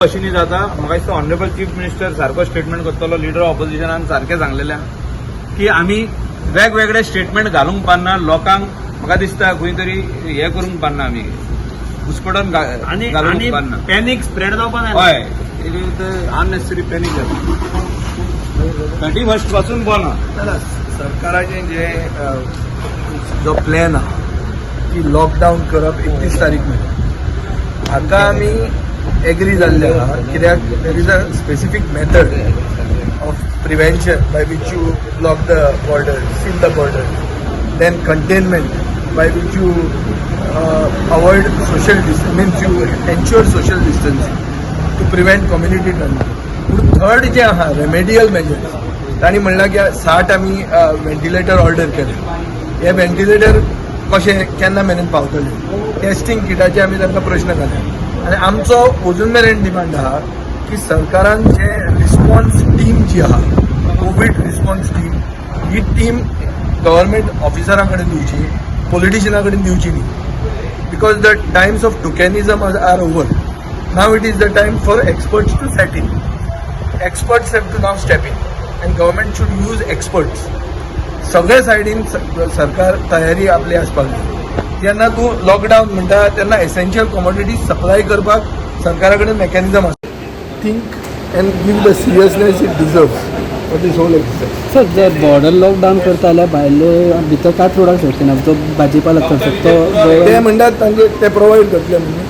अशी न्ही जाता. म्हाका दिसता ऑनरेबल चीफ मिनिस्टर सारको स्टेटमेंट करतलो. लिडर ऑफ ऑपोजिशनान सारकें सांगलेलें आहा की आमी वेगवेगळे स्टेटमेंट घालूंक पारना. लोकांक म्हाका दिसता खंय तरी हें करूंक पारना, आमी घुस्पटून आनी घालूंक आनी पारना. पॅनीक स्प्रेड जावपा जायना. हय, अननेसेसरी पॅनीक जाता. 31st पासून बंद आहा. ना, सरकाराचें जे जो प्लॅन आहा की लॉकडावन करप 31 तारीख मेरेन, हाका आमी एग्री जाल्ले आहा, कित्याक there is a specific method of prevention by which you block the border, seal the border, then containment by which you avoid social distance, means you ensure social distancing to prevent community transmission. पूण third जे आहा remedial measures, तांणी म्हणलां की 60 आमी ventilator order केले. हे ventilator कशे केन्ना मेरेन पावतले? टेस्टिंग किटाचे आमी तांकां प्रश्न घाले आनी आमचो अजून मेरेन डिमांड आहा की सरकारान जे रिस्पॉन्स टीम जी आहा, कोवीड रिस्पॉन्स टीम, ही टीम गव्हर्मेंट ऑफिसरां कडेन दिवची, पॉलिटिशियना कडेन दिवची न्ही, because the times of tokenism are over. Now it is the time for experts to set in. Experts have to now step in and government should use experts. सगळे सायडीन सरकार तयारी आपली आसपाक जाय. जेन्ना तूं लॉकडावन म्हणटा तेन्ना एसेन्शियल कॉमोडिटीज सप्लाय करपाक सरकारा कडेन मेकॅनिजम आसा. Think and give the seriousness it deserves for this whole exercise. Sir, जर बॉर्डर लॉकडावन करता जाल्यार भायले भितर कांय प्रोडक्ट शकचे ना, जो भाजीपाला चडसो तो? ते म्हणटात तांचे ते प्रोवायड करतले म्हणून.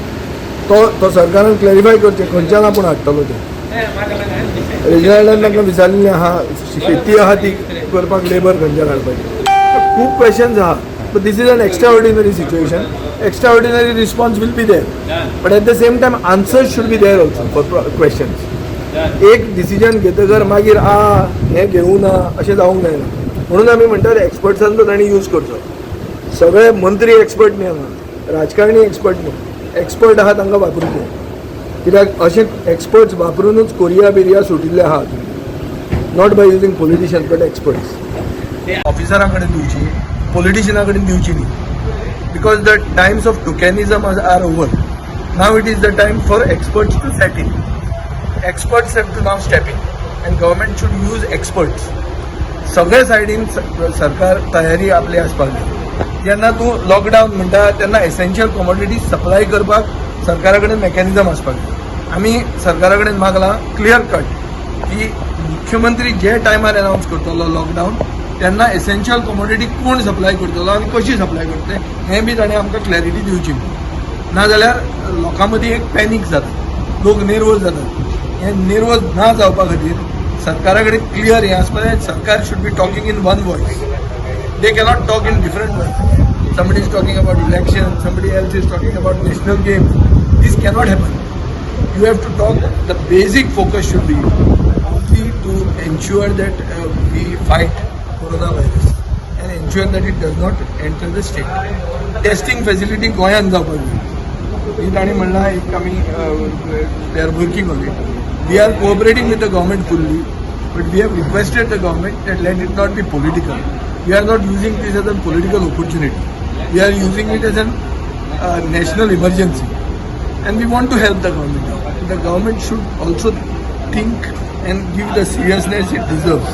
तो तो सरकारान क्लॅरिफाय करचें खंयच्यान आपूण हाडटलो तें. रेजिनाल्डान तांकां विचारलें आहा, शेती आहा ती करपाक लेबर खंयच्यान हाडपाची? खूब क्वेश्चन्स आहा, but this is an extraordinary situation. Extraordinary response will be there, but at the same time answers should be there also for questions. एक डिसिजन घेतकर मागीर आ हें घेवूं ना अशें जावंक जायना. म्हणून आमी म्हणटात एक्सपर्ट्सांचो तांणी यूज करचो. सगळे मंत्री एक्सपर्ट न्ही हांगा, राजकारणी एक्सपर्ट न्ही. एक्सपर्ट आहा तांकां वापरूचे, कित्याक अशे एक्सपर्ट्स वापरूनच कोरिया बिरिया सुटिल्ले आहा, not by using politician but experts. ऑफिसरां कडेन दिवची, पॉलिटिशियना कडेन दिवची न्ही, because the times of tokenism are over. Now it is the time for experts to set in. Experts have to now step in and government should use experts. सगळे सायडीन सरकार तयारी आपली आसपाक जाय. जेन्ना तूं लॉकडावन म्हणटा तेन्ना एसेन्शियल कॉमोडिटीज सप्लाय करपाक सरकारा कडेन मेकॅनिजम आसपाक जाय. आमी सरकारा कडेन मागलां क्लियर कट की मुख्यमंत्री जे टायमार अनावन्स करतलो लॉकडावन तेन्ना एसेन्शियल कॉमोडिटी कोण सप्लाय करतलो आनी कशी सप्लाय करतले हें बी ताणें आमकां क्लॅरिटी दिवची. नाजाल्यार लोकां मदीं एक पॅनीक जाता, लोक नेर्वोज जातात. हें नेर्वोज ना जावपा खातीर सरकारा कडेन क्लियर हें आसपा जाय. सरकार should be talking in one voice. They cannot talk in different voice. Somebody is talking about election, somebody else is talking about national games. This cannot happen. You have to talk, the basic focus should be only to ensure that we fight coronavirus and ensure that it does not enter the state. Testing facility गोंयांत जावपाक जाय ही तांणी म्हणलां. एक आमी, they are working on it. We are cooperating with the government fully, but we have requested the government that let it not be political. We are not using this as a political opportunity. We are using it as an national emergency and we want to help the government out. The government should also think and give the seriousness it deserves.